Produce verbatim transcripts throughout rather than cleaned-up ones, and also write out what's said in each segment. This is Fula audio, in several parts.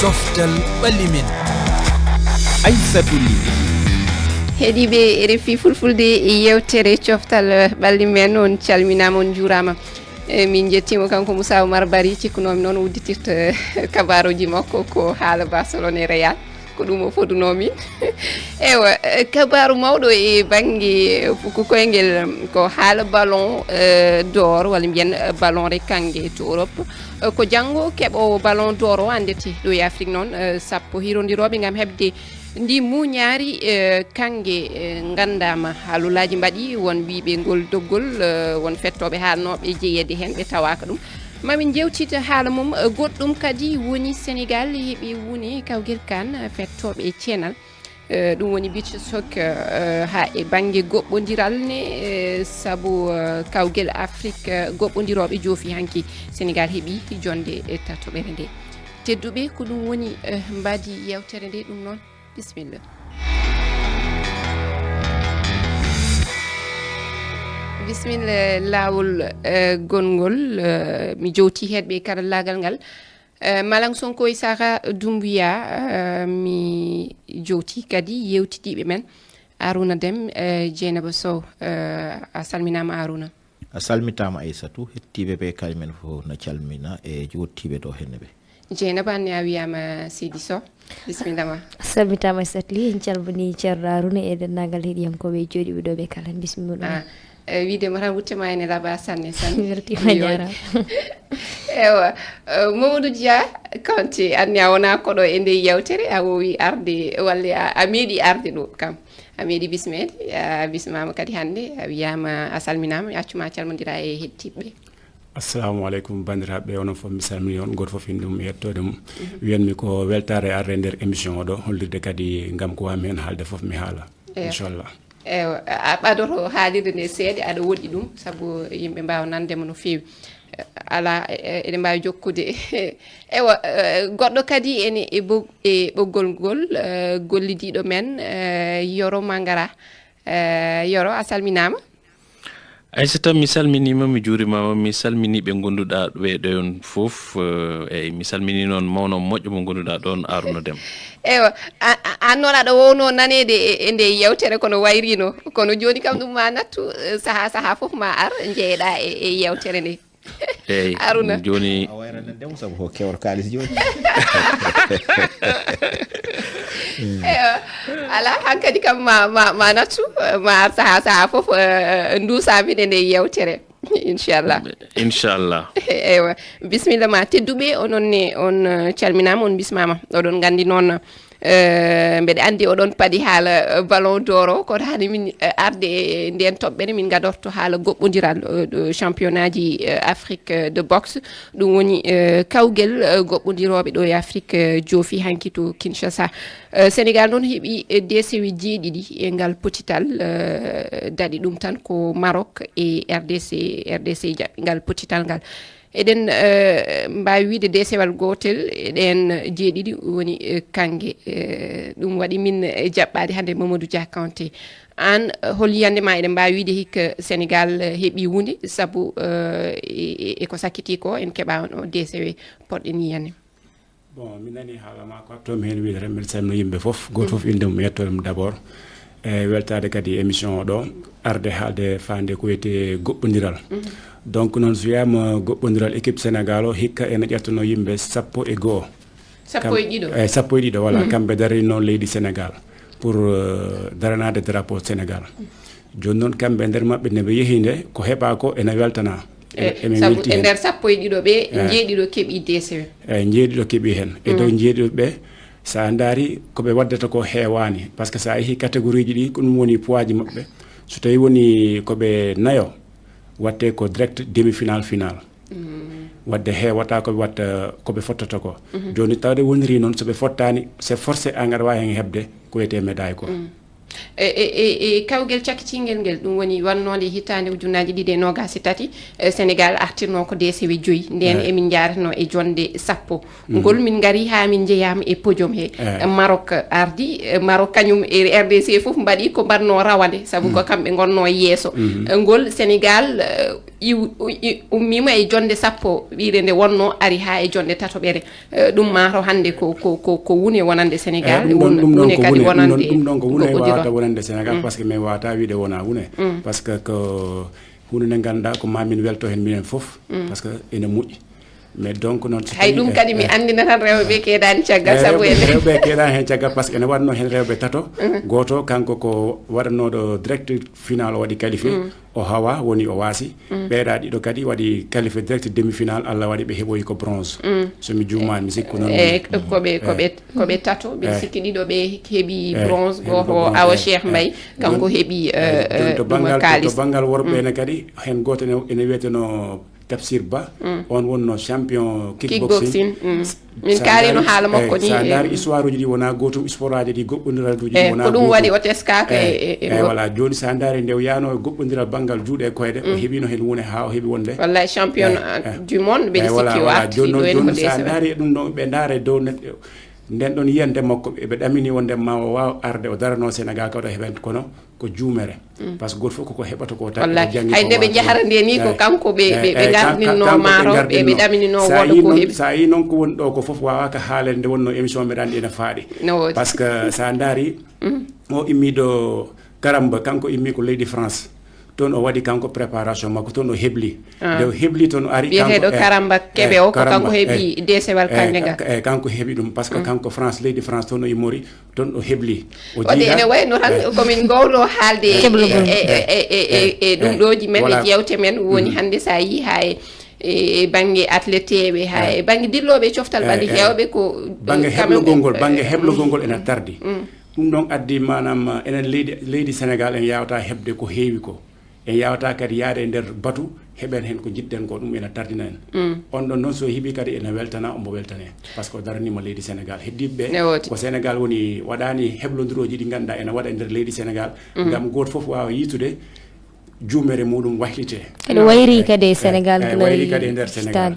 Coftal ɓalli men. Aissatouli. Heɗiiɓe R F I Fulfulde, yewtere coftal ɓalli men, on calminaama, on njuuraama. E, min njettiima kanko Moussa Oumar Bari, cikkunoomi noon udditirta kabaaruuji makko ko haala Barcelone e Real. Ko ɗum o fodunoo min. Ewa, e, kabaaru mawɗo e bannge fuku koyngel ko haala ballon, e, d'or, walla mbiyen, e, ballon des kanngee to Europe. E, ko janngo keɓoowo ballon d'or o anndete ɗo e Afrique noon, e, sappo hirondirooɓe ngam heɓde ndi muuñaari, e, kannge, e, nganndaama. Haalolaaji mbaɗi won wiyɓe ngol doggol, e, won fettooɓe haalnooɓe jeyeede heen, ɓe tawaaka ɗum. Mamin njewtita haala mum, e, goɗɗum kadi woni Senegal heɓi wuune kawgel kan, e, fettooɓe e ceenal. E, ɗum woni beach soccer, e, haa e bannge goɓɓondiral ne, e, sabu, e, kawgel Afrik, e, goɓɓondirooɓe joofi hanki. Senegal heɓi jonde, e, tatoɓere nde. Tedduɓe, ko ɗum woni, e, mbaadi yewtere nde, ɗum noon. Bisimilla. Bisimilla, laawol, e, gongol, e, mi jowti heɗɓe karallaagal ngal. E, Malang Sonko e Sara Dumbuya, e, mi jowti kadi yewtidiiɓe men. Aruna Dem, e, Jeynaba Sow, e, a salminaama Aruna. A salmitaama Aissatou, hettiiɓe ɓe kadi men fof na calmina e jowtiiɓe ɗo henne ɓe. Jeynaba, anne a wiyaama Seydi Sow. Bisimilla ma. A salmitaama Aissatou Ly, en calmini Ceerno Aruna e denndaangal heɗiyankooɓe e jooɗiiɓe ɗo ɓe kala. Bisimilla ɗum. Ah, e, wiide ma tan wutte ma ene laaɓa sanne sanne. Weltiima. Yo. Jaaraama. Ewa, e, Mamadou Dia Kanté, anne a wona koɗo e nde yewtere, a wowi arde, walla a, a meeɗi arde ɗo kam. A meeɗi bismeede, a bismaama kadi hannde, a wiyaama a salminaama, accuma calmondira e heɗtiiɓe. Assalamu aleykum, banndiraaɓe, onon fof mi salmini on, gooto fof inde mum e yettoode mum. Wiyanmi ko weltaare arde nder émission oɗo, hollirde kadi ngam ko wami heen haalde fof mi haala. Ewa. Inchallah. Ewa, a ɓadoto haalirde nde seeɗa, aɗa woɗɗi ɗum, sabu yimɓe mbaawa nande mo no feewi. Alaa, e, e, eɗen mbaawi jokkude. Ewa, e, goɗɗo kadi ene e bog-, e ɓoggol ngol, e, gollidiiɗo men, e, Yoro Mangara. E, Yoro, a salminaama. Aissata, mi salminiima, mi juurimaama, mi salminii ɓe ngonduɗaa ɓe ɗon fof, e, eyi, mi salminii noon mawno moƴƴo mo ngonduɗaa ɗoon, Aruna Dem. Ewa, a, a, aan noon aɗa wowno naneede e, e nde yewtere kono wayrino, kono jooni kam ɗum ma nattu, e, sahaa, sahaa fof ma ar njeyeɗaa e, e yewtere nde. Eyi, Aruna. Jooni a wayra nan dem sabu ko kewor kaalis jooni. Ewa, alaa, hankadi kam ma, ma, ma nattu, ma ar sahaa, sahaa fof, e, nduusa min e nde yewtere. Inchallah. Inchallah. Ewa, bisimilla ma tedduɓe, onon ne, on, e, calminaama, on bismaama. Oɗon nganndi noon, e, mbeɗa anndi oɗon paɗi haala, e, ballon d'or o, kono hani min, e, arde e ndeen toɓɓere min ngadorto haala goɓɓondiral, e, ɗo championnat ji, e, Afrique, e, de boxe. Ɗum woni, e, kawgel, e, goɓɓondirooɓe ɗo e Afrique, e, joofi hanki to Kinshasa. E, Sénégal noon heɓi, e, deesewe jeeɗiɗi e ngal potital, e, daɗi ɗum tan ko Maroc e R D C, R D C jaɓɓi ngal potital ngal. Eɗen, e, mbaawi wiyde deesewal gootel e ɗeen jeeɗiɗi woni, e, kannge. E, ɗum waɗi min, e, jaɓɓaade hannde Mamadou Dia Kanté. Aan, e, hol yiyannde ma, eɗen mbaawi wiyde hikka Sénégal, e, heɓi huunde sabu, e, e, e, e ko sakkitii ko en keɓaano deesewe poɗɗen yiyannde? Bon, mi nanii haala ma ko, to mi heen wiyde tan, mbiɗa salmina yimɓe fof, gooto fof inde mum e yettoode mum d'abord. E weltaade kadi e émission o ɗo, arde haalde faande ko wiyetee goɓɓondiral. Donc noon, so wiyaama goɓɓondiral, équipe Sénégal o hikka ene ƴettanoo yimɓe sappo e goo. Sappo e ɗiɗo? Eyi, sappo e ɗiɗo, voilà. Kamɓe darinoo leydi Sénégal pour, euh, daranaade drapeau Sénégal. Jooni noon, kamɓe e nder maɓɓe, nde ɓe yehi nde, ko heɓaa ko ene weltanaa. E, emin sabu weltii e heen. Nder sappo e ɗiɗo ɓe, eyi, njeeɗiɗo keɓi deesewe. Eyi, njeeɗiɗo keɓi heen. E dow njeeɗiɗo ɓe, so a ndaari, ko ɓe waddata ko heewaani. Par ce que so a yehii catégorie ji ɗi, ko ɗum woni poids ji maɓɓe. So tawii woni ko ɓe nayo, waɗtee ko direct demi-finale, finale. Waɗde heewataa ko ɓe watta, ko ɓe fottata ko. Jooni, tawde woniri noon, so ɓe fottaani, c'est forcé, a ngaɗa waawi heen heɓde ko wiyetee médaille ko. E, e, e, e kawgel cakkitingel ngel, ɗum woni wannoonde hitaande ujunnaaji ɗiɗi e noogaas e tati, e, Sénégal artirnoo ko deesewe joyi. Ndeen emin njaaratnoo e jonnde sappo. Ngol min ngari haa min njeyaama e podium he. Maroc ardi, e, Maroc kañum e R D C fof mbaɗi ko mbaɗnoo rawande, sabu ko kamɓe ngonnoo yeeso. E, ngol Sénégal, e, iw- i- ummiima e jonnde sappo ɓiire nde wonnoo, ari haa e jonnde tatoɓere. Eh, ɗum maaro hannde ko, ko, ko, ko wune wonande Sénégal, wune kadi wonande. Ɗum ɗon ko wune waawata wonande Sénégal, parce que min waawata wiyde wonaa wune. Parce que ko huunde nde ngannduɗaa ko maa min welto heen minen fof, parce que ene moƴƴi. Mais donc noon, so hay ɗum kadi mi anndina tan rewɓe keedaani caggal, sabu ene rewɓe keedaani heen caggal, parce que ene waɗnoo heen rewɓe tato. Gooto kanko ko waɗanooɗo direct final, o waɗi qualifié, o hawa, woni o waasi. Ɓeeɗa ɗiɗo kadi waɗi qualifié direct demi final, Allah waɗi ɓe heɓoyi ko bronze. So mi juumaani, mi sikku noon. E ko ɓe, ko ɓe, ko ɓe tato, mbiɗa sikki ɗiɗo ɓe heɓi bronze, gooto Awa Cheikh Mbaye, kanko heɓi ɗum kaalis. To banngal worɓe ene kadi, heen gooto ene, ene wiyeteno Tafsir Ba, on wonno champion kickboxing. Min kaalino haala makko ni. Sa ndaari histoire uji ɗi wona gootum, sport aji ɗi, goɓɓondiralji ɗi wona gootum. Ko ɗum waɗi o teskaaka e, e, e. Voilà, jooni sa ndaari nde o yaano e goɓɓondiral banngal juuɗe e koyɗe, o heɓino heen wone haa o heɓi wonde. Wallay champion du monde, mbeɗa sikki o arti ɗo e jooni sa ndaari e ɗum ɗo, ɓe ndaara e dow net-, nden ɗon yiyande makko, ɓe ɗamini wonde ma o waaw arde o darano Sénégal kawta heɓen, kono ko juumere. Parce que gooto fof koko heɓata ko tan. Wallay. Hay nde ɓe njahara nde ni ko kanko ɓe, ɓe, ɓe ngardinno maaro, ɓe, ɓe ɗaminino wooda ko heɓi. Sa yi noon ko woni ɗo ko fof waawaka haalede, nde wonno émission mbeɗa anndi ene faaɗi. No woodi. Parce que sa ndaari o immiɗo Karamba, kanko immi ko leydi France. Toon o waɗi kanko préparation makko, toon o hebli. Nde o hebli toon o ari kanko, biyeteeɗo Karamba Kebe o, ko kanko heɓi deesewal kannde ngal. E kanko heɓi ɗum, parce que kanko France, leydi France, toon o immori, toon o hebli. O ene wayno tan komin ngowno haalde e, e, e, e, e ɗum ɗooji men, e jeewte men woni hannde sa yi ha e, e, e bannge atleteeɓe, ha e bannge dillooɓe e coftal ɓalli heewɓe ko, bannge heblogol ngol, bannge heblogol ngol ene tardi. Ɗum ɗon addi maanaam enen leydi, leydi Sénégal en yawta heɓde ko heewi ko. En yawta kadi yaade e nder batu, heɓen heen ko njiɗɗen ko, ɗum ene tardina en. On ɗon noon so heɓi kadi ene weltana, omo weltane. Parce que o daraniima leydi Sénégal. Heddiiɓe ɓe, ko Sénégal woni waɗani heblondirooji ɗi ngannduɗaa ene waɗa e nder leydi Sénégal. Ngam gooto fof waawa yiitude juumere muɗum wahlite. Ene wayri kadi e Sénégal, ene wayri kadi e nder Sénégal.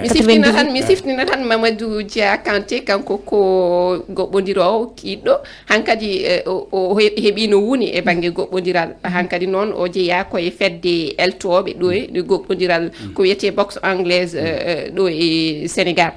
Mi siftina tan, mi siftina tan Mamadou Dia Kanté, kanko ko goɓɓondiroowo kiiɗɗo. Hankadi, eh, o, o he-, heɓino wune e bannge goɓɓondiral. Hankadi noon o jeyaa ko e fedde eltooɓe ɗo e, ɗo goɓɓondiral ko wiyetee boxe anglaise, eh, eh, ɗo e Sénégal.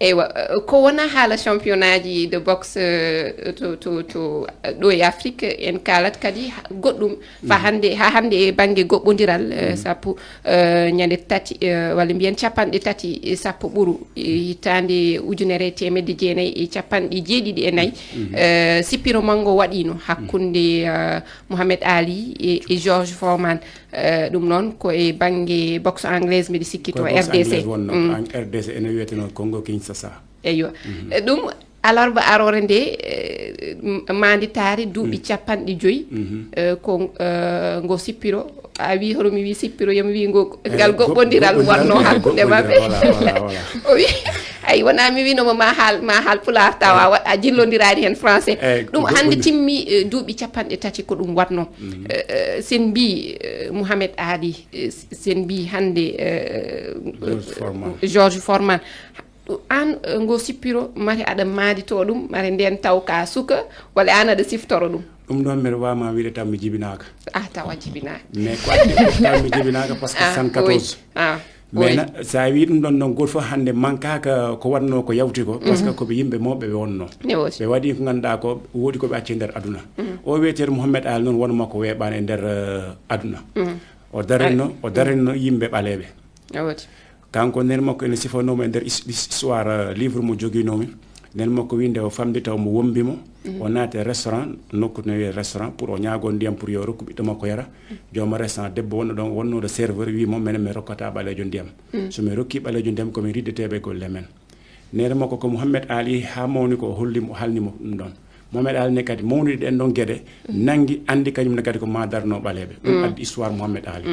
Eywa, eh, ko wona haala championnat ji de boxe, eh, to, to, to, eh, ɗo e Afrique, en kaalat kadi ha-, goɗɗum fa hannde, ha hannde e bannge goɓɓondiral, eh, sappo, eh, ñande tati, eh, walla mbiyen capanɗe tati e sappo ɓuru, eh, hitaande ujunere e teemedde jeenayi e capanɗe jeeɗiɗi e nayi, eh, sippiro manngo waɗiino hakkunde, eh, Mohamed Ali e, e George Foreman. Eh, ɗum noon ko e bannge boxe anglaise, mbiɗa sikki to R D C. Boxe anglaise wonno, an-, R D C ene wiyeteno Congo Kinshasa. Eyyo. Eh, ɗum alarba aroore nde, eh, m-, maanditaare duuɓi capanɗe joyi, eh, ko, eh, ngo sippiro. A wi hono mi wi sippiro, yo mi wi ngo, eh, ngal go-, goɓɓondiral goɓɓondiral, watno eh, hakkunde goɓɓondiral, maɓɓe. Voilà, voilà, voilà. O wi, ay, wona mi wino mo ma haal, ma haal pulaar tawa wa-, a jillondiraani heen français. Eh, ɗum hannde goɓɓondiral. Timmi, eh, duuɓi capanɗe tati ko ɗum watno. Eh, eh, sen mbi, eh, Mohamed Ali, eh, s-, sen mbi hannde, eh, George Foreman. George Foreman. Ɗum aan, eh, ngo sippiro, mate aɗa maandito ɗum, mate nden taw ka suka, walla aan aɗa siftoro ɗum? Ɗum ɗon mbeɗa waawma wiyde taw mi jibinaaka. Ah, tawa jibinaaka. Mais ko addi fof taw mi jibinaaka parce que ah, soixante-quatorze. Oui. Ah, mais oui. Na, so a wii ɗum ɗon noon, gooto fof hannde mankaaka ko waɗnoo ko yawti ko, parce que ko ɓe yimɓe mawɓe ɓe wonnoo. Ne woodi. Ɓe waɗi ko ngannduɗaa ko woodi ko ɓe acci e nder aduna. O wiyeteeɗo Mohamed Ali noon won makko weeɓaani e nder, eh, aduna. O daranno, o daranno yimɓe ɓaleeɓe. A woodi. Kanko nene makko ene sifanoo mo e nder his-, his-, histoire, eh, livre mo joginoo mi. Nene makko wi nde o famɗi taw mo wombi mo. O naati e restaurant, nokku no wiyee restaurant, pour o ñaago ndiyam pour yo rokku ɓiɗɗo makko yara. Jooma restaurant debbo wonno ɗon, wonnooɗo serveur wi mo, menen mi rokkata ɓaleejo ndiyam. So mi rokki ɓaleejo ndiyam ko mi riddeteeɓe golle men. Neene makko ko Mohamed Ali, haa mawni ko o holli mo, o halni mo ɗum ɗon. Mohamed Ali ne kadi mawnude ɗen ɗon geɗe, nanngi, anndi kañum ne kadi ko ma darno ɓaleeɓe. Ɗum addi histoire Mohamed Ali.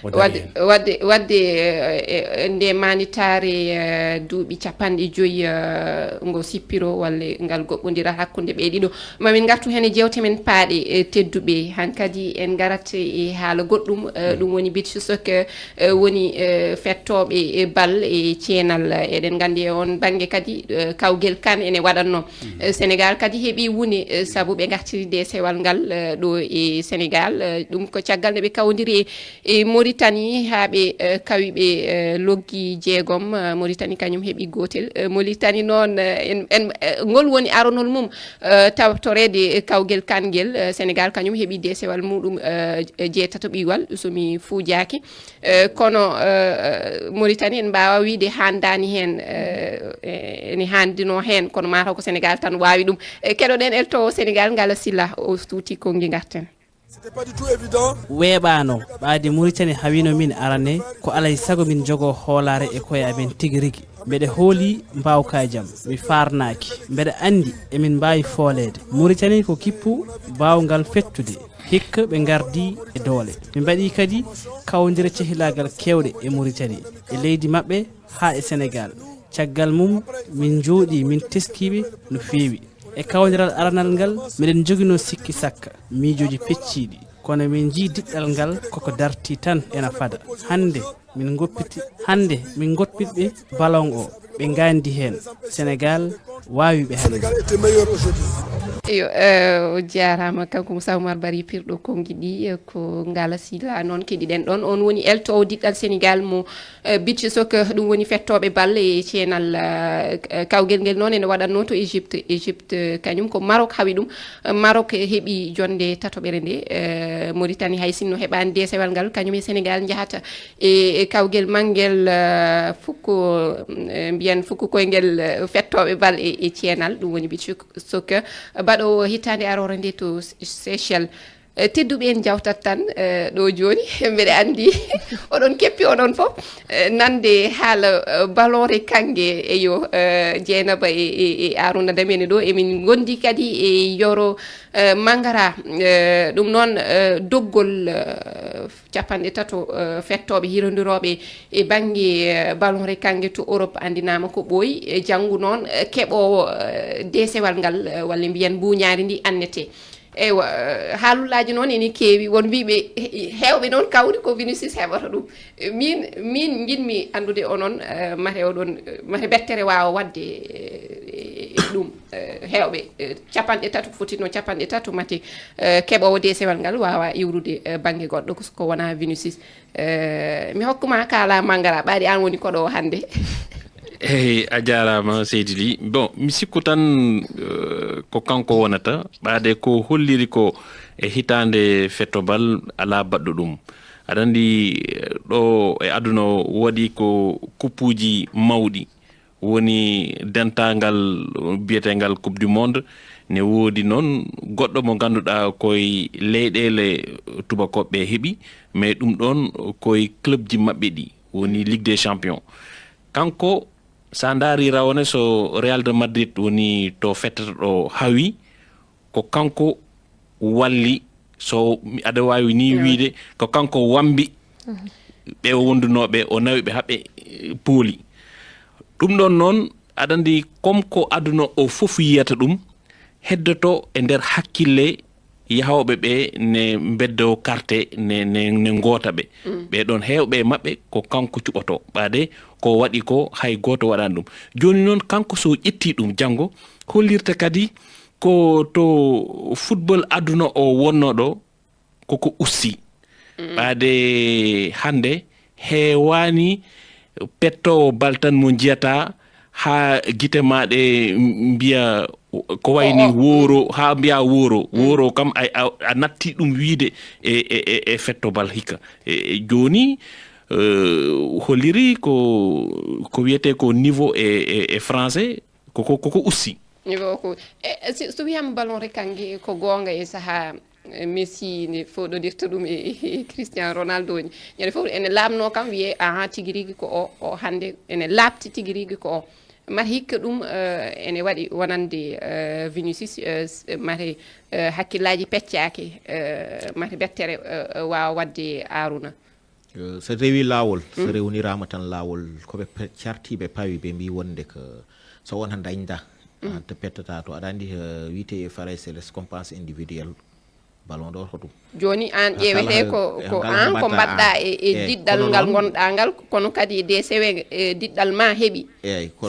O dari heen. Waɗde, waɗde, waɗde, eh, eh, nde maanditaare, eh, duuɓi capanɗe joyi, eh, ngo sippiro walla ngal goɓɓondiral hakkunde ɓe ɗiɗo. Ma min ngartu heen e jeewte men paaɗe, eh, tedduɓe. Hankadi en ngarat e haala goɗɗum, eh, ɗum woni beach soccer, eh, woni, eh, fettooɓe e bal e ceenal. Eɗen nganndi e on bannge kadi, eh, kawgel kan ene waɗatno. Eh, Sénégal kadi heɓi wune Ni, eh, sabu ɓe ngartiri deesewal ngal, eh, ɗo e Senegal. Eh, ɗum ko caggal nde ɓe kawondiri e, e Mauritanie haa ɓe, eh, kawi ɓe, eh, loggi jeegom. Eh, Mauritanie kañum heɓi gootel. Eh, Mauritanie noon, eh, en, en, eh, ngol woni aronol mum, eh, tawtoreede kawgel kangel. Eh, Senegal kañum heɓi deesewal muɗum, eh, jeetataɓiwal, so mi fuujaaki. Eh, kono, eh, Mauritanie en mbaawa wiyde haandaani heen, eh, eh, ene haandinoo heen, kono mataw ko Senegal tan waawi ɗum. Eh, keɗoɗen eltoowo Senegal, Ngala Sylla, o suuti konngi ngarten. C'était pas du tout évident. Weeɓaano, ɓaade Mauritanie hawino min arane, ko alay sago min njogoo hoolaare e koye amen tigi rigi. Mbeɗe hooli mbaawkaajam, mi faarnaaki. Mbeɗa anndi emin mbaawi fooleede. Mauritanie ko kippu baawngal fettude. Hikka ɓe ngardi e doole. Ɓe mbaɗi kadi kawondire cehilaagal keewɗe e Mauritanie, e leydi maɓɓe haa e Senegal. Caggal mum, min njooɗii, min teskiiɓe no feewi. E kawndiral aranal ngal, miɗen njoginoo sikki sakka, miijooji pecciiɗi. Kono min njii diɗɗal ngal koko dartii tan ena fada. Hannde min ngoppiti, hannde min ngoppitɓe ballon o, ɓe ngaandi heen. Senegal waawi ɓe hannde. Iyo, eh, o jaaraama kanko Moussa Oumar Bari pirɗo konngi ɗi, eh, ko Ngala Sylla noon keɗiɗen ɗoon. On woni eltoowo diɗɗal Senegal mo, eh, beach soccer, ɗum woni fettooɓe bal e ceenal, eh, kawgel ngel noon ene waɗatnoo to Égypte. Égypte, eh, kañum ko Maroc hawi ɗum. Eh, Maroc heɓi jonnde tatoɓere nde, eh, Mauritanie hay sinno heɓaani deesewal ngal, kañum e Senegal njahata e, e kawgel mangel, eh, fukko, eh, mbiyen fukko koyngel, eh, fettooɓe bal e, e ceenal, ɗum woni beach soccer, baɗoowo hitaande aroore nde to Seychelles. Eh, tedduɓe en njawtat tan, eh, ɗo jooni, mbeɗa anndi oɗon keppi onon fof, eh, nande haala, eh, ballon rekange, eyo, eh, Jeynaba e, e, e Aruna Damene ɗo, emin ngondi kadi e Yoro, eh, Mangara, eh, ɗum noon, eh, doggol, eh, capanɗe tato, eh, fettooɓe hirondirooɓe e bannge, eh, ballon rekange to Europe anndinaama ko ɓooyi. Eh, janngu noon, eh, keɓoowo, eh, deesewal ngal, eh, walla mbiyen mbuuñaari ndi annete. Eywa, eh, haalullaaji noon ene keewi, won wiyɓe, eh, heewɓe noon kawri ko Vinicius heɓata ɗum. Eh, min, min njiɗmi anndude onon, eh, mate oɗon, eh, mate bettere waawa waɗde, eh, e ɗum, eh, heewɓe, eh, capanɗe tato, fotino capanɗe tato, mate, eh, keɓoowo deesewal ngal waawa iwrude, eh, bannge goɗɗo ko, ko wonaa Vinicius. Eh, mi hokkuma kaala Mangara, ɓaade aan woni koɗo o hannde. Eyi, a jaaraama seydi Ly. Bon, mi sikku tan, eh, ko kanko wonata, ɓaade ko holliri ko e hitaande fettobal alaa baɗɗo ɗum. Aɗa anndi, eh, ɗo e aduna o waɗi ko kuppuuji mawɗi, woni dentaangal biyeteengal Coupe du Monde, ne woodi noon goɗɗo mo ngannduɗaa koye leyɗeele tubakooɓe heɓi, mais ɗum ɗoon koye clubji maɓɓe ɗi, woni Ligue des Champions. Kanko, so a ndaari rawane so Real de Madrid woni to fettata ɗo hawi, ko kanko walli, so mi- aɗa waawi ni wiyde, ko kanko wambi ɓe o wondunooɓe, o nawi ɓe haɓe, eh, pooli. Ɗum ɗoon noon, aɗa anndi, comme ko aduna o fof yiyata ɗum, heddoto e nder hakkille yahooɓe ɓe ne mbeddo karte, ne, ne, ne ngoota ɓe. Ɓe ɗoon heewɓe e maɓɓe ko kanko cuɓoto, ɓaade ko waɗi ko hay gooto waɗaani ɗum. Jooni noon, kanko so ƴetti ɗum janngo, hollirta kadi ko to football aduna o wonnoo ɗo, koko ussi. Ɓaade hannde heewaani pettoowo bal tan mo njiyata haa gite ma ɗe mbiya ko wayni wooro, haa mbiya wooro. Wooro kam a, a, a natti ɗum wiyde e, e, e, e fetto bal hikka. E, e jooni, eh, holliri ko, ko wiyetee ko niveau e, e, e français, koko, koko ussi. Niveau ko, e, e, si, so wiyama ballon rekange ko goonga e saha, e, Messi ne fowɗodirta ɗum e, e, e Cristiano Ronaldo ni. Ñande fof ene laamno kam wiye, aha, tigi rigi ko o, o hannde ene laaɓti tigi rigi ko o. Mata hikka ɗum, eh, ene waɗi wonande, eh, Vinicius, eh, s-, mate, eh, hakkillaaji peccaaki, eh, mate bettere, eh, eh, waawa waɗde Aruna. Eh, so rewi laawol, so rewniraama tan laawol, ko ɓe pe-, carti, ɓe pawi, ɓe mbi wonde ko so won dañda, an to pettata to. Aɗa anndi, eh, wiyte e Farayse récompense individuelle. Ballon d'Or ko ɗum. Jooni aan ƴeewetee ko ko aan ko mbaɗɗaa e e diɗɗal ngal ngonɗaa ngal, kono kadi de sewe e diɗɗal ma heɓi.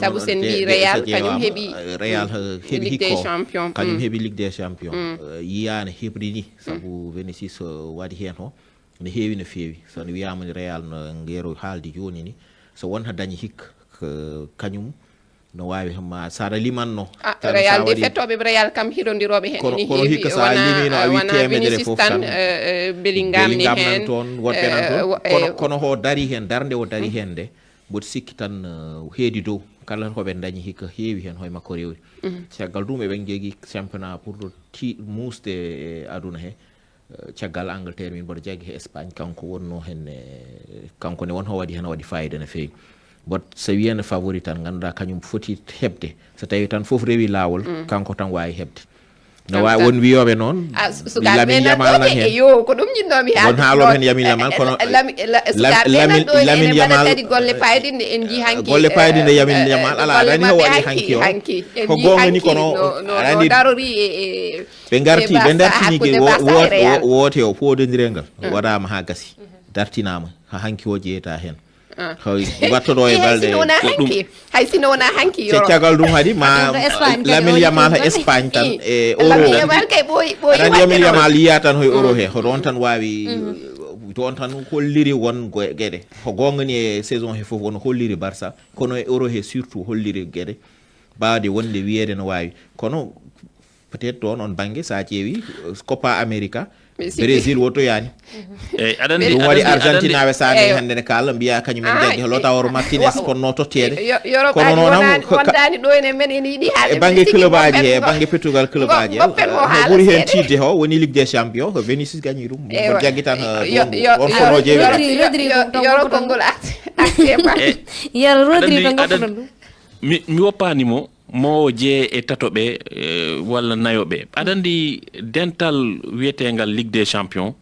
Sabu sen mbi Real kañum heɓi Real heɓi Ligue des Champions. Kañum heɓi Ligue des Champions. Yiyaani heɓri ni sabu Vinicius waɗi heen ho. Ne heewi no feewi. So no wiyaama ni Real no ngeero haaldi jooni ni, so won ha dañi hikka kañum no waawi ma sara limanno. Ah, Real de fettooɓe Real kam hirondirooɓe heen kono kono hikka sa limino a wi temedere fof tan. Bellingham ni heen toon, woɗɓe nan toon, kono kono ho dari heen, darnde o dari heen nde, mboɗo sikki tan heedi dow kala ko ɓe dañi hikka heewi heen hoy makko rewri. Caggal ɗum eɓen jogii championnat pour ti muusde e aduna he. Caggal Angleterre min mboɗo jaggi he Espagne, kanko wonno heen e kanko ne won ho waɗi heen waɗi fayida no feewi. Mboɗo so wiyene favori tan ngannduɗaa kañum foti heɓde, so tawi tan fof rewi laawol kanko tan waawi heɓde. No waawi won wiyooɓe noon Lamin Yamal nan heen, yo ko ɗum jinnoomi won haalooɓe heen Yamin Yamal, kono Lamin Yamal kadi golle payɗinɗe en njii hanki golle payɗinɗe Yamin Yamal alaa adani ho waɗi hanki o. Ko goonga ni kono aɗa anndi darori e ɓe ngarti ɓe dartini woote o poodondiral ngal waɗaama haa gasi, dartinaama haa hanki o jeeyta heen. Hay wattoɗo e balɗe ko ɗum. Hay sino wona hanki yo caggal ɗum haadi ma Lamin Yamal ha Espagne tan e euro. Lamin Yamal kay ɓooyi ɓooyi aɗa anndi Yamin Yamal yiya tan hoy euro he hoto on tan waawi to on tan holliri won geɗe ko goonga ni e saison he fof won holliri Barça kono e euro he surtout holliri geɗe baawde wonde wiyeede no waawi kono peut-être ɗoon on bannge so a ƴeewi Copa America Brésil wotoyaani. Eyi aɗa anndi ɗum waɗi Argentinaɓe sani hannde ne kaala mbiya kañum en jaggi holo taworo Martinez konno totteede. Kono noon wondaani ɗo ene men ene yiɗi haalde e bannge club aji he bannge pettugal club aji he ɓuri heen tiidde ho woni Ligue des Champions ko Vinicius gañi ɗum. Ko jaggi tan on fono jeewi. Yoro konngol arti arti e ma. Yoro Rodri ko gofɗon ɗum. Mi woppaani mo. Mo jeye e tatoɓe walla nayoɓe aɗa anndi dental wiyeteengal Ligue des Champions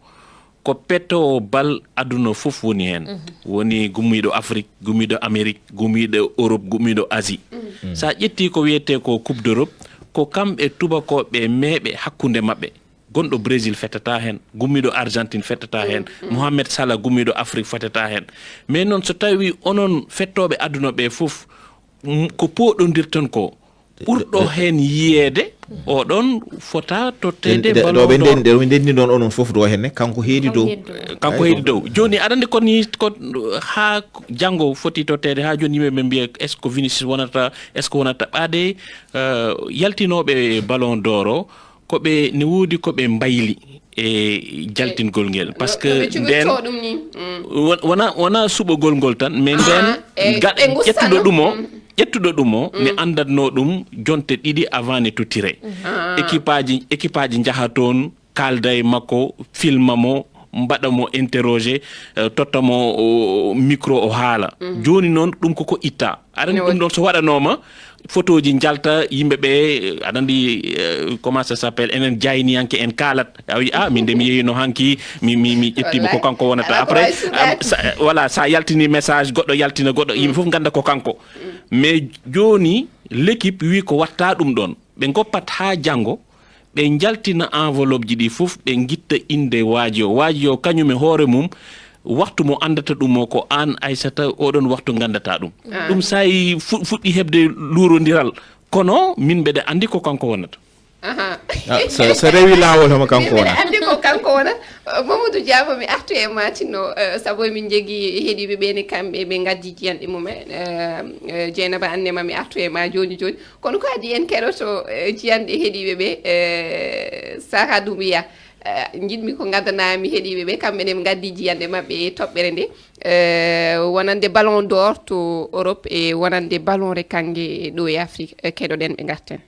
ko petoowo bal aduna fof woni heen. Woni gummiiɗo Afrique gummiiɗo Amérique gummiiɗo Europe gummiiɗo Asie. So a ƴettii ko wiyetee ko Coupe d'Europe ko kamɓe tubakooɓe meeɓe hakkunde maɓɓe. Gonɗo Brésil fettata heen gummiiɗo Argentine fettata heen. Mohamed Salah gummiiɗo Afrique fettata heen. Mais noon so tawi onon fettooɓe aduna ɓe fof ko pooɗondirton ko ɓurɗo heen yiyeede oɗon fota totteede ballon d'or. Ɗo ɓe ndenndi ɗon onon fof ɗo henne kanko heedi dow. Kanko heedi dow jooni aɗa anndi koni ko haa janngo foti totteede haa jooni yimɓe ɓe mbiya est ce que Vinicius wonata est ce que wonata ɓaade yaltinooɓe ballon d'or o ko ɓe ne woodi ko ɓe mbayli e jaltingol ngel par ce que nden wona wona suɓogol ngol tan mais nden ƴettuɗo ɗum o ƴettuɗo ɗum o ne anndatno ɗum jonte ɗiɗi avant ne tottire. Équipe aji équipe aji njaha toon kaalda e makko filma mo mbaɗa mo interroger totta mo micro o haala. Jooni noon ɗum koko itta aɗa anndi ɗum ɗon so waɗanooma photoji njalta yimɓe ɓe aɗa anndi comment ça s'appelle enen jayniyanke en kaalat a wi a min de mi yehino hanki mi mi mi ƴettimi ko kanko wonata après voilà sa yaltini message goɗɗo yaltina goɗɗo yimɓe fof ngannda ko kanko. Mais jooni l'équipe wi ko watta ɗum ɗon ɓe goppat haa janngo ɓe njaltina enveloppe ji ɗi fof ɓe ngitta innde waaji o waaji o kañum e hoore mum. Waktu mo anndata ɗum o ko aan Aysata oɗon waktu nganndata ɗum. Ɗum sayi fuɗɗi heɓde luurondiral kono min mbeɗa anndi ko kanko wonata. So rewi laawol homo kanko wonata. Anndi ko kanko wonata. Mamadou Diabo mi artu e ma tinno sabu emin njogii heɗiiɓe ɓe ne kamɓe ɓe ngaddi jiyanɗe mumen. Jeynaba annema mi artu e ma jooni jooni. Kono ko adii en keɗoto jiyanɗe heɗiiɓe ɓe. Sara Doumbouya. Njiɗmi ko ngaddanaa mi heɗiiɓe ɓe kamɓe ne ɓe ngaddi jiyanɗe maɓɓe e toɓɓere nde. Wonande ballon d'or to Europe e wonande ballon re kange ɗo e Afrique keɗoɗen ɓe ngarten.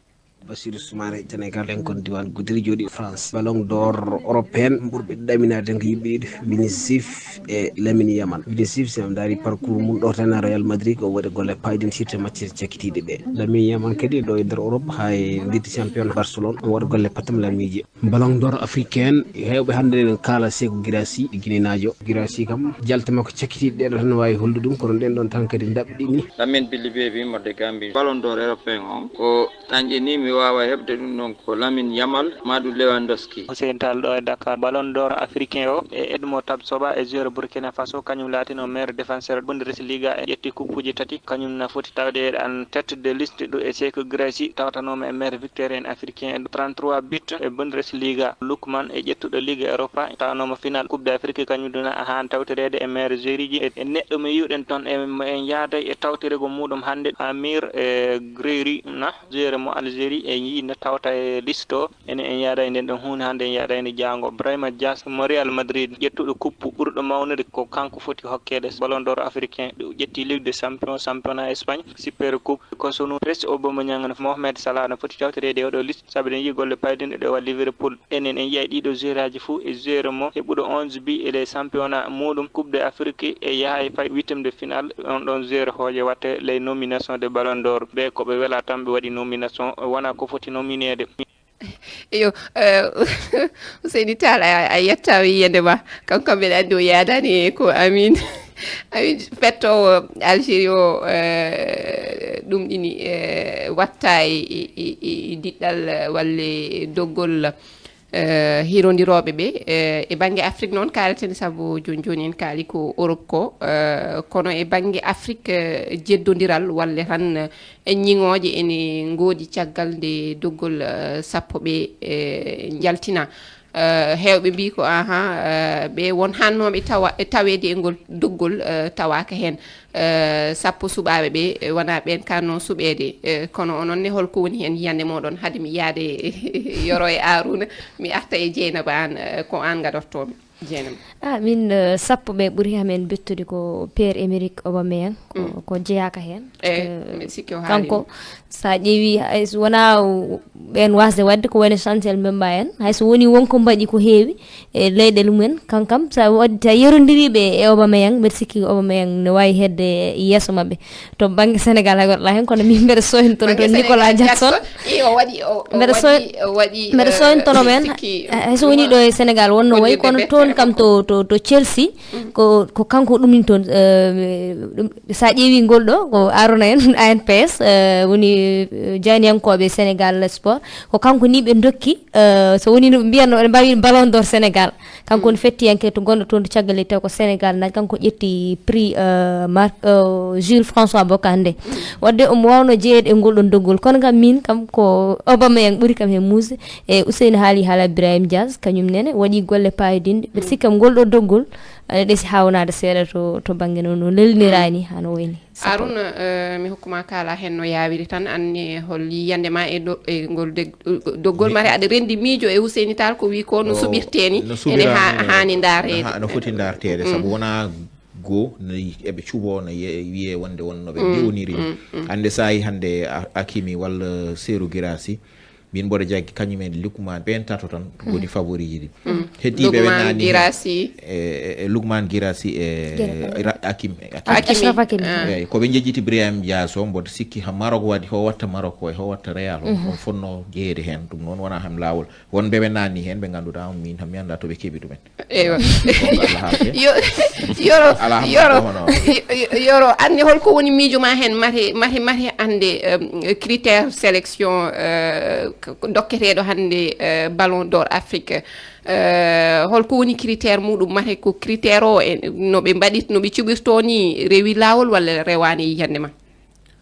Bassirou Soumaré Sénégal en kon diwan Goudiri jooɗi France. Ballon d'or européen ɓurɓe ɗaminaade ko yimɓe ɗiɗo Vinicius e Lamine Yamal. Vinicius si en ndaari parcours mum ɗo tan Real Madrid o waɗi golle payɗintirɗe match cakkitiiɗe ɓe. Lamine Yamal kadi ɗo e nder Europe haa e Ligue des Champions Barcelone o waɗi golle patam lamiiji. Ballon d'or africain heewɓe hannde enen kaala Seeku Girassi Guinénaajo. Girassi kam jalte makko cakkitiiɗe ɗeɗo tan waawi hollude ɗum kono ɗen ɗon tan kadi ndaɓɗini. Lamine Billy Baby modde Gambie. Ballon d'or européen on ko Tanƴe ni mi Waawa heɓde ɗum ɗon ko Lamine Yamal maa ɗum Lewandowski. Hussein Tall ɗo e Dakar. Ballon d'or africain o e Edmo Tabsoba e joueur Burkina Faso, kañum laatino meilleur défenseur Bundesliga, e ƴetti kuppuji tati, kañum na foti tawde en tête de liste ɗo e Seeku Grèce tawtanooma e meilleur buteur en africain, trente-trois buts e Bundesliga. Lukman e ƴettuɗo Ligue Europa tawanooma final Coupe d'Afrique, kañum duna a haan tawtoreede e meilleur joueurji. E neɗɗo mo yiwɗen toon e mo en yaaday e tawtorego muɗum hannde, Amir e Gréry na joueur mo Algérie, en yii no tawta e liste o. Enen en yaaday nden ɗon huunde hannde, en yaaday nde jaango. Brahima Diaz mo Real Madrid, ƴettuɗo kuppu ɓurɗo mawnude, ko kanko foti hokkeede Ballon d'or africain. Ɓe ƴetti Ligue des Champions, championnat Espagne, Super Coupe, ko sonu Presque Aubameyang, Mohamed Salah no foti tawtoreede e oɗo liste, sabu eɗen yii golle paydinɗe ɗe wa Liverpool. Enen en yiyay ɗiɗo joueuraaji fuu e joueur mo heɓuɗo onze bi e les championnat muɗum, Coupe de Afrique e yaha e fay huitième de finale. On ɗon joueur hooƴe watte les nominations de Ballon d'or. Ɓe ko ɓe wela tan ɓe waɗi nomination, wona ko foti nomineede. Eyo, eh, Ousseyni Tall, a, a yettaama yiyannde ma. Kanko kam mbeɗa anndi o yaadaani e ko amin. Amin fettoowo Algérie o, eh, ɗum ɗini, eh, watta e, e, e, e diɗɗal, eh, walle doggol, eh, hirondirooɓe ɓe, eh, e bannge Afrique noon kaaleten, sabu jooni jooni en kaali ko Europe ko, eh, kono e bannge Afrique, eh, jeddondiral walle tan, eh, ñiŋooje ene ngoodi caggal nde doggol, eh, sappo ɓe, eh, njaltina. Eh, heewɓe mbii ko, ahan, eh, ɓe won hannooɓe tawa, taweede e ngol doggol, eh, tawaaka heen. Eh, sappo suɓaaɓe ɓe, eh, wonaa ɓeen kaanno suɓeede. Eh, kono onon ne, hol ko woni heen yiyannde mooɗon? Hade mi yahde Yoro e Arouna, mi arta e Jeynaba aan, eh, ko aan ngadortoo-mi. Jeynaba. Ah, min, eh, sappo ɓe ɓuri kam en bettude ko Pierre-Emerick Aubameyang, ko, ko jeyaaka heen. Eh, mbeɗa sikki o haali kanko, ɗum. So a ƴeewi, hay so wonaa o-, ɓeen waasde waɗde ko wayno Chancel Mbemba en, hay so wonii won ko mbaɗi ko heewi e leyɗeele mumen, kankam, so a waɗ-, so a yerondirii ɓe e Aubameyang, mbeɗa sikki Aubameyang ne waawi heedde yeeso maɓɓe. To bannge Sénégal hay gooto alaa heen, kono min mbeɗa sooynitono toon Nicolas Jackson. Mbeɗa sooy-, mbeɗa sooynitono men, hay so wonii ɗo e Sénégal wonno wayi, kono toon kam to, to, to Chelsea, ko, ko kanko ɗumini toon, eh, ɗum, so a ƴeewi ngol ɗo, ko Arona en, A N P S, eh, woni, eh, jayniyankooɓe Sénégal Sport, ko kanko ni ɓe ndokki, eh, so wonii no ɓe mbiyatno, ɓe mbawi Ballon d'or Sénégal. Kanko woni fettiyanke to gonɗo toon to caggal leydi, taw ko Sénégal naati, kanko ƴetti prix, eh, Mar-, eh, Jules François Bocandé. Waɗde omo waawno jeyeede e ngol ɗon doggol. Kono kam min kam ko Aubameyang ɓuri kam heen muusde. E Ousseynou haali haala Brahim Diaz, kañum nene waɗi golle paayodinɗe. Mbeɗa sikki kam ngol ɗo doggol, aɗa ɗesi haawnaade seeɗa to, to bannge no, no lelniraani, hano wayni. Aruna, eh, mi hokkuma kaala heen no yaawiri tan, anne hol yiyannde ma e do-, e ngol deg-, doggol. Mate aɗa renndi miijo e Ousseyni Tall ko wi ko no suɓirtee ni, no ene suɓiraa ha-, ni, no, haani ndaareede. Ha-, no foti ndaarteede, sabu wonaa goo, no yi-, eɓe cuɓoo, no ye-, wiyee wonde won no ɓe ndiwniri ni. Hannde so a yii hannde A-, Hakimi walla Serhou Guirassy, min mboɗo jaggi kañum en Lukman, ɓeen tato tan ngoni favori ji ɗi. Heddiiɓe ɓe Lukman naani heen. Guirassy. E, e, e Lukman Guirassy e Guirassy. Ra-, Hakim, Hakim. Hakim. Achraf Hakimi. Ah. Eeyi, ko ɓe njejjiti Brahim Diaz o, mboɗo sikki ha Maroc waɗi, ho watta Maroc o, e ho watta Real o. On fonnoo jeyeede heen, ɗum noon wonaa ham laawol. Won ɓe ɓe naanni heen, ɓe ngannduɗaa, min ham mi anndaa to ɓe keɓi ɗumen. Eywa. Yo-, Yoro, Yoro, Yoro, anne hol ko woni miijo ma heen, mate, mate, mate annde, euh, critère sélection, euh, k-, k-, dokketeeɗo hannde, euh, Ballon d'Or Afrique. Euh, hol ko woni critère muɗum, mate ko critère o, e no ɓe mbaɗi, no ɓe cuɓirtoo ni, rewi laawol walla rewaani yiyannde ma?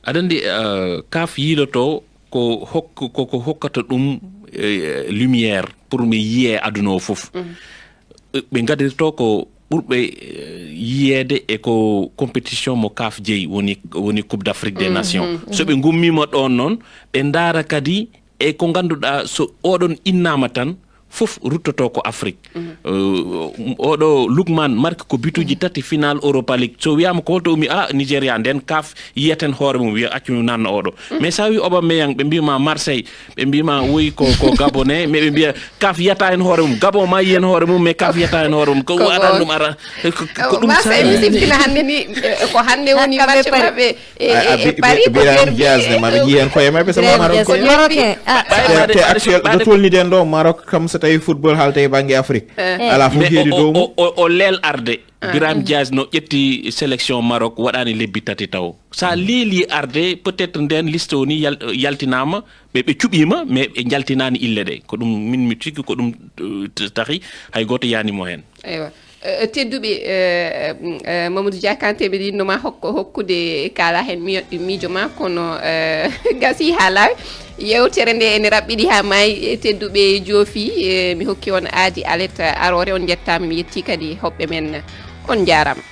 Aɗa anndi, eh, CAF yiiloto ko hokk-, ko, ko hokkata ɗum, eh, lumière pour mi yiyee aduna o fof. Eh, ɓe ngadirto ko ɓurɓe, eh, yiyeede e ko compétition mo CAF jeyi, woni, woni Coupe d'Afrique des Nations. So ɓe ngummiima ɗoon noon, ɓe ndaara kadi e ko ngannduɗaa, so oɗon innaama tan, fof ruttoto ko Afrique. Euh, oɗo Lukman marki ko bituji tati final Europa League. So wiyama ko holto umi, a, Nigeria, nden CAF yiyaten hoore mum, wiya accu mi nanna oɗo. Mais sa wi Aubameyang, ɓe mbima Marseille, ɓe mbima woyi ko, ko Gabonais, mais ɓe mbiya CAF yiyata hen hoore mum. Gabon ma yiyen hoore mum, mais CAF yiyata hen hoore mum. Ko aran ɗum ara, ko, ko, ko ɗum Marseille mi siftina hannde ni, eh, ko hannde woni match maɓɓe. E, e, e Paris ko Brahim Diaz ne, maɓe njii heen koye maɓɓe, sabu Maroc ko Marocain. Ah. Te, te actuel, ɗo tolniɗen ɗo, Maroc kam, so tawi football haalta e bannge Afrique, alaa fof heedi dow mum. O, o, o leel arde. Birame Diaz no ƴetti sélection Maroc, waɗaani lebbi tati taw. So a leeli arde, peut-être ndeen liste o ni yal-, yaltinaama, ɓe, ɓe cuɓiima, mais ɓe njaltinaani ille ɗe. Ko ɗum min mi sikki, ko ɗum, eh, t-, tahi hay gooto yaani mo heen. Eywa. Eh, tedduɓe, eh, mm, eh, Mamadou Dia Kanté, mbiɗa yiɗnoo ma hokko, hokkude kaala heen miyo-, miijo ma, kono, eh, gasi haa laawi. Yeewtere nde ene raɓɓiɗi haa maayi, eh, tedduɓe joofi, eh, mi hokki on aadi alet aroore, on njettaama, mi yetti kadi hoɓɓe men, on njaaraama.